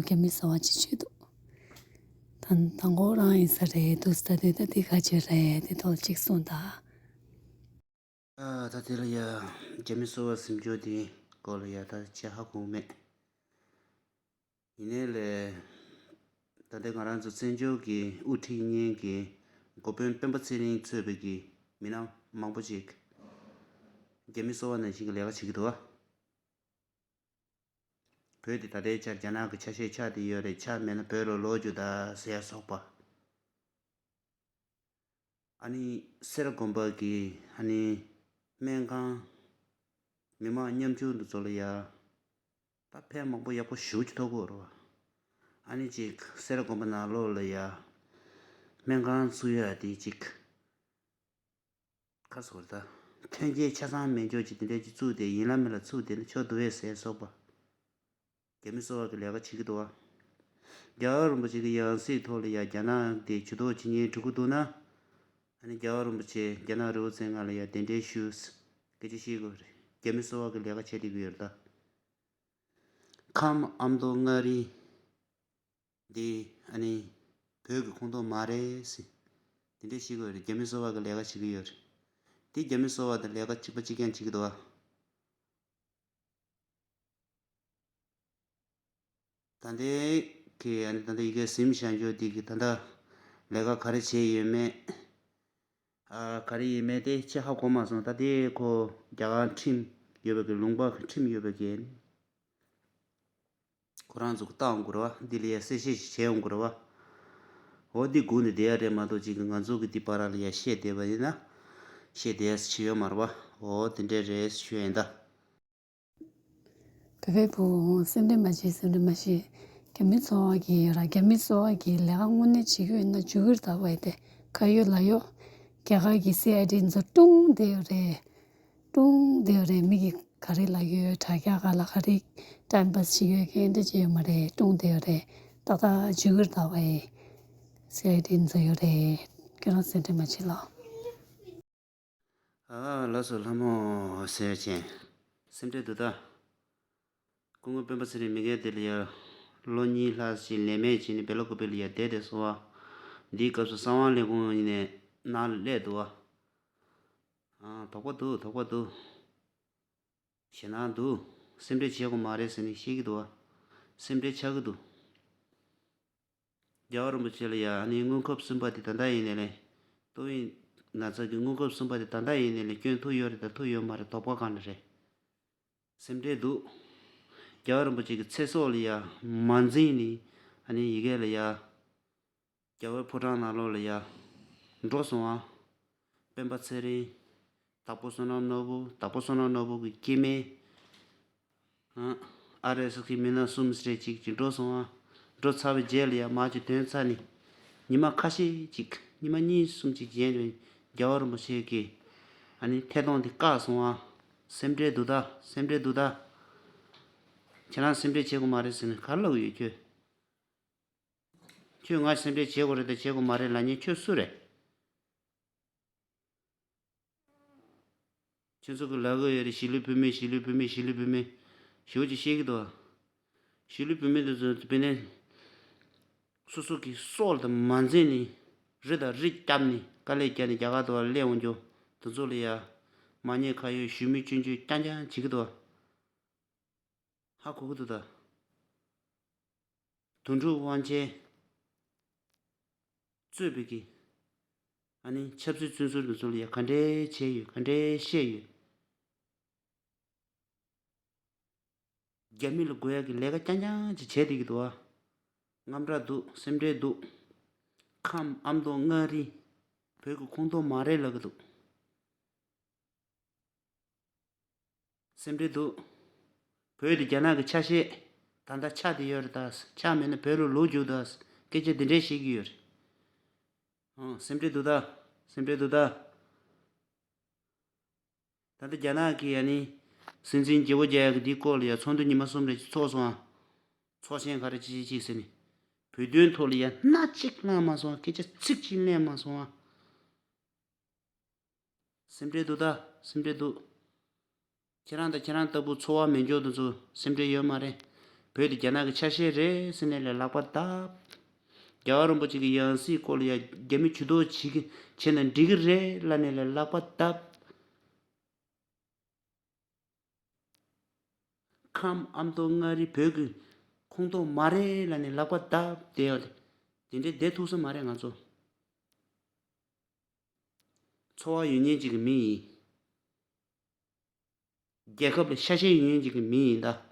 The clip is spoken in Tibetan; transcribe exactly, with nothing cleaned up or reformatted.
རྒྱ་མི་ཟ་བ་ཅིག་བྱས་འདུག་ད་དང་པོ་རང་ཡིན་ས་རེད་འདུག་ད་དུས་ད་དུས་ད་དེ་ག་བྱེད་རེད་དེ་ཐོག་ཅིག་གསུངས་ད། ཨ་ད་དེ་ལ་ཡ་རྒྱ་མི་གསོ་བ་ཟིན་སྐྱོར་དེ་སྐོར་ལ་ཡ་ད་ཅི་ཧ་གོ་མེད། ཡིན་ནའི་ལས། ད་ལྟའི་ང་རང་ཚོ་བཙན་བྱོལ་གྱི་དབུ་ཁྲིད་གཉིས་ཀྱི་འགོ་དཔོན་སྤེན་པ་ཚེ་རིང་གཙོས་པའི་གི་མི་སྣ་མང་པོ་ཅིག་རྒྱ་མི་གསོ་བ་ནང་བཞིན་གྱི་ལས་ཀ་བྱེད་ཀྱི་འདུག་བ། བོད་དེ་ད་ལྟའི་ཆར་རྒྱ་ནག་གི་ཆ་ཤས་ཆགས་བསྡད་ཡོད་རེད། ཆགས་མེད་ན་བོད་ལ་ལོག་རྒྱུ་ད་ཟེར་ཡ་སོགས་པ། ཨ་ནི་སེ་ར་དགོན་པ་གི་ཨ་ནི་སྨན་ཁང་མི་མང་མཉམ་ཞུགས་འདུ་ཚོགས་ལ་ཡ། ད་ཕན་མང་པོ་ཡག་པོ་ཞེ་པོ་ཅིག་ཐོགས་ཀྱི་ཡོད་རེད་བ། ཨ་ནི་ཅིག་སེ་ར་དགོན་པ་ནང་ལོགས་ལ་ཡ། སྨན་ཁང་ཚུགས་ཡ་དེ་ཅིག་ཁ་སོར་ད། ཐོན་སྐྱེད་ཆ་ཚང་མེད་འཇོག་ཅིག་དེ་འདྲ་ཅིག་བཙུགས་ཏེ་ཡིན་ལ་མིན་ལ་ཚུགས་བསྡད་ན་ཆོག་འདུག་བས་ཟེར་སོགས་པ། རྒྱ་མི་གསོ་བ་གི་ལས་ཀ་བྱེད་ཀྱི་འདུག་བ། རྒྱལ་བ་རིན་པོ་ཆེ་གི་ཡང་སྲིད་ཐོག་ལ་ཡ་རྒྱ་ནག་དེ་ཇུས་གཏོགས་བྱེད་མཁན་འགྲོ་གི་འདུག་ན། ཨ་ནི་རྒྱལ་བ་རིན་པོ་ཆེ་རྒྱ་ནག་རི་བོ་རྩེ་ལྔ་ལ་ཡ་གདན་འདྲེན་ཞུས། སྐད་ཆ་བཤད་དགོས་རེད། རྒྱ་མི་གསོ་བ་གི་ལས་ཀ་བྱེད་བསྡད་ཀྱི་ཡོད་རེད་ད། ཁམས་ཨ་མདོ་མངའ་རིས་འདི་ཨ་ནི་བོད་ཀྱི་ཁོངས་གཏོགས་མ་རེད་ཟེར། དེ་འདྲས་བཤད་ཀྱི་ཡོད་རེད། རྒྱ་མི་གསོ་བ་གི་ལས་ཀ་བྱེད་ཀྱི་ཡོད་རེད། དེ་རྒྱ་མི་གསོ་བ་དང་ལས་ཀ་གཅིག་པ་གཅིག་རྐྱང་བྱེད་ཀྱི་འདུག་བ། ད་ལྟའི་གི་ཨ་ནི་ད་ལྟ་ཡི་གེ་ཟིན་བཞག་འཇོག་འདི་གི་ད་ལྟ་ལས་ཀ་ག་རེ་བྱས་ཡོད་མེད། ཨ་ག་རེ་ཡིན་མེད་དེ་ཅི་ཧ་གོ་མ་སོང་། ད་ལྟའི་ཁོ་རྒྱ་གར་ཁྲིམས་ཡོད་པའི་གི་ལུང་པ་ཁྲིམས་ཡོད་པའི་གི་ཁོ་རང་ཚོ་གི་ལྟ་འོང་དགོས་རེད་བ། འདི་ལ་ཡ་གསལ་བཤད་ཞིག་བྱས་འོང་དགོས་རེད་བ། འོ་འདི་སྒུག་ནས་བསྡད་ཡ་རེད་མ་གཏོགས་ཅིག་གི་ང་ཚོ་གི་འདི་བར་ལ་ཡ་བཤད་བསྡད་པ་ཡིན་ན་བཤད་བསྡད་ཡ་ཅི་ཡོད་མ་རེད་བ། འོ་དེ་འདྲས་རེད་ཞུ་ཡ་ཡིན་ད། བོད་པའི་བུ་སེམས་ཁྲལ་མ་བྱེད། སེམས་ཁྲལ་མ་བྱེད། རྒྱ་མི་གསོ་བ་གི་ར་རྒྱ་མི་གསོ་བ་གི་ལས་ཀ་དངོས་གནས་བྱེད་ཀྱི་ཡོད་ན་འཇུ་གིར་ད་བས་ཏེ་ཁ་ཡོད་ལ་ཡོད། རྒྱ་གར་གྱི་སི་ཨའི་ཌི་ཚོ་ཀྲུང་བསྡད་ཡོད་རེད། ཀྲུང་བསྡད་ཡོད་རེད། མི་གི་ག་རེ་ལ་ཡོད། དྲ་རྒྱ་ག་ལ་ག་རེ་ཊའིམ་པཱས་བྱེད་ཡོད་མཁན་འདྲ་ཅིག་ཡོད་མ་རེད། ཀྲུང་བསྡད་ཡོད་རེད། ཏག་ཏག་འཇུ་གིར་ད་བས་སི་ཨའི་ཌི་ཚོ་ཡོད་རེད། ཁྱེད་རང་སེམས་ཁྲལ་མ་བྱེད་ལ། ཨ་ལགས་སོ་ལྷ་མོ་ཟེར་ཅན། སེམས་ཁྲལ་འདུག་ད། སྐུ་ངོ་སྤེན་པ་ཚེ་རིང་མི་སྒེར་དེ་ལ་ཡ། ལོ་གཉིས་ལྷག་ཅིག་ལས་མེད་བྱས་ནས་སྦེ་ལ་ཀུ་པེ་ལ་ཡ་བསྡད་དེ་སོང་བ། འདིའི་སྐབས་སུ་གསང་བ་ལས་ཁུངས་ཡིན་ནས་ནང་ལ་སླེབས་འདུག་བ། ཨ་དོགས་པ་འདུག་དོགས་པ་འདུག་ཞེད་སྣང་འདུག་སེམས་ཁྲལ་བྱེད་དགོས་མ་རེད་ཟེར་ནས་བཤད་ཀྱི་འདུག་བ། སེམས་ཁྲལ་ཆགས་ཀྱི་འདུག་རྒྱལ་བ་རིན་པོ་ཆེ་ལ་ཡ་ཨ་ནི་སྔོན་ཁབ་གསུམ་པ་དེ་ད་ལྟ་ཡིན་ནས་ལས། ཏོག་དབྱིབས་ན་ཚ་གི་སྔོན་ཁབ་གསུམ་པ་དེ་ད་ལྟ་ཡིན་ནས་ལས་སྐྱོན་ཐུབ་ཡོད་རེད་ད་ཐུབ་ཡོད་མ་རེད་དོགས་པ་གང་ལ་རེད། སེམས་ཁྲལ་འདུག་རྒྱལ་བ་རིན་པོ་ཆེ་གི་ཚེ་སྲོག་ལ་ཡ་མ་འཛེམས་ནས་ཨ་ནི་ཡི་གེ་ལ་ཡ། རྒྱལ་བའི་ཕོ་བྲང་ནང་ལོགས་ལ་ཡ། འགྲོ་སོང་ཨ། སྤེན་པ་ཚེ་རིང་། དྭགས་པོ་བསོད་ནམས་ནོར་བུ། དྭགས་པོ་བསོད་ནམས་ནོར་བུ་གི་སྐྱེ་དམན། ཨ་ཨར་ཨེས་ཨེས་ཀྱི་མི་སྣ་གསུམ་རེ་གཅིག་གཅིག་འགྲོ་སོང་ཨ། འགྲོ་ཚར་བའི་རྗེས་ལ་ཡ་མར་གཅིག་ཐོན་ཚར་ནས། ཉི་མ་ཁ་ཤས་གཅིག་ཉི་མ་གཉིས་གསུམ་གཅིག་རྗེས་ནས་རྒྱལ་བ་རིན་པོ་ཆེ་གིས་ཨ་ནི་ཐད་གཏོང་དེ་བཀག་སོང་ཨ། སེམས་ཁྲལ་འདུག་ད་སེམས་ཁྲལ་འདུག་ད། ཁྱེད་རང་སེམས་ཁྲལ་བྱེད་དགོས་མ་རེད་ཟེར་ནས་ག་རེ་ལབ་ཡོད་ཁྱོད། ཁྱོད་ང་སེམས་ཁྲལ་བྱེད་དགོས་རེད་དང་བྱེད་དགོས་མ་རེད་ལབ་མཁན་ཁྱོད་སུ་རེད། ཁྱོད་ཚོ་གི་ལབ་གི་ཡོད་རེད་གཞིས་ལུས་བུད་མེད་གཞིས་ལུས་བུད་མེད་གཞིས་ལུས་བུད་མེད་ཞེ་པོ་ཅིག་བཤད་ཀྱི་འདུག་གཞིས་ལུས་བུད་མེད་དེ་ཚོ་དཔེར་ན། སོ་སོ་གི་སྲོག་དང་མ་འཛེམས་ནས་རི་དང་རི་བརྒྱབ་ནས་དཀའ་ལས་བརྒྱབ་ནས་རྒྱ་གར་དུ་བ་སླེབས་འོང་རྒྱུ་དེ་ཚོ་ལ་ཡ། མ་ཉེས་ཁ་གཡོགས་ཞུ་མི་སྐྱོན་བརྗོད་རྐྱང་རྐྱང་བྱེད་ཀྱི་འདུག་ཧ་གོ་གི་འདུག་ད། དོན་གྲུབ་དབང་ཆེན་གཙོས་པའི་གི། ཨ་ནི་ཆབ་སྲིད་བཙོན་ཟུར་དེ་ཚོ་ལ་ཡ་ག་འདྲས་བྱས་ཡོད་ག་འདྲས་བཤད་ཡོད། རྒྱ་མི་ལ་དགོས་ཡ་གི་ལས་ཀ་རྐྱང་རྐྱང་ཅིག་བྱས་བསྡད་ཀྱི་འདུག་ཨ། དངངས་སྐྲག་འདུག་སེམས་ཁྲལ་འདུག་ཁམས་ཨ་མདོ་མངའ་རིས། བོད་ཀྱི་ཁོངས་གཏོགས་མ་རེད་ལབ་ཀྱི་འདུག་སེམས་ཁྲལ་འདུག་བོད་དེ་རྒྱ་ནག་གི་ཆ་ཤས་ད་ལྟ་ཆགས་བསྡད་ཡོད་རེད་ད། ཆགས་མེད་ན་བོད་ལ་ལོག་རྒྱུག་ད། སྐད་ཆ་འདི་འདྲས་བཤད་ཀྱི་ཡོད་རེད། ཨང་། སེམས་ཁྲལ་འདུག་ད། སེམས་ཁྲལ་འདུག་ད། ད་ལྟ་རྒྱ་ནག་གིས་ཨ་ནི་སྲིད་འཛིན་བརྗེ་པོ་རྒྱག་ཡག་གི་འདིའི་སྐོར་ལ་ཡ་ཚོགས་འདུ་ཉི་མ་གསུམ་རེ་ཅིག་ཚོགས་སོང་ཨ། ཚོགས་ཆེན་ག་རེ་ཅིག་ཅིག་ཅིག་ཟེར་ནས། བོད་དོན་ཐོག་ལ་ཡ་སྣ་གཅིག་གླེང་མ་སོང་ཨ། སྐད་ཆ་ཚིག་གཅིག་གླེང་མ་སོང་ཨ། སེམས་ཁྲལ་འདུག་ད། སེམས་ཁྲལ་འདུག་ཁྱེད་རང་དང་ཁྱེད་རང་ལྟ་བུ་འཚོ་བ་མེད་མཁན་དེ་ཚོ་སེམས་ཁྲལ་ཡོད་མ་རེད། བོད་དེ་རྒྱ་ནག་གི་ཆ་ཤས་རེད་ཟེར་ནས་ལས་ལག་པ་བརྡབ། རྒྱལ་བ་རིན་པོ་ཆེ་གི་ཡང་སྲིད་སྐོར་ལ་ཡ་རྒྱ་མི་ཇུས་གཏོགས་བྱེད་ཀྱི་བྱས་ན་འགྲིག་གི་རེད་ལབ་ནས་ལས་ལག་པ་བརྡབ། ཁམས་ཨ་མདོ་མངའ་རིས་བོད་ཀྱི་ཁོངས་གཏོགས་མ་རེད་ལབ་ནས་ལག་པ་བརྡབ་བསྡད་ཡོད་དེ། དེ་འདྲའི་བསྡད་ཐུབ་ས་མ་རེད་ང་ཚོ། འཚོ་བ་ཡོད་མཁན་ཅིག་གི་མི་ཡིན། རྒྱལ་ཁབ་ལ་ཤ་ཞེན་ཡོད་མཁན་ཅིག་གི་མི་ཡིན་ད།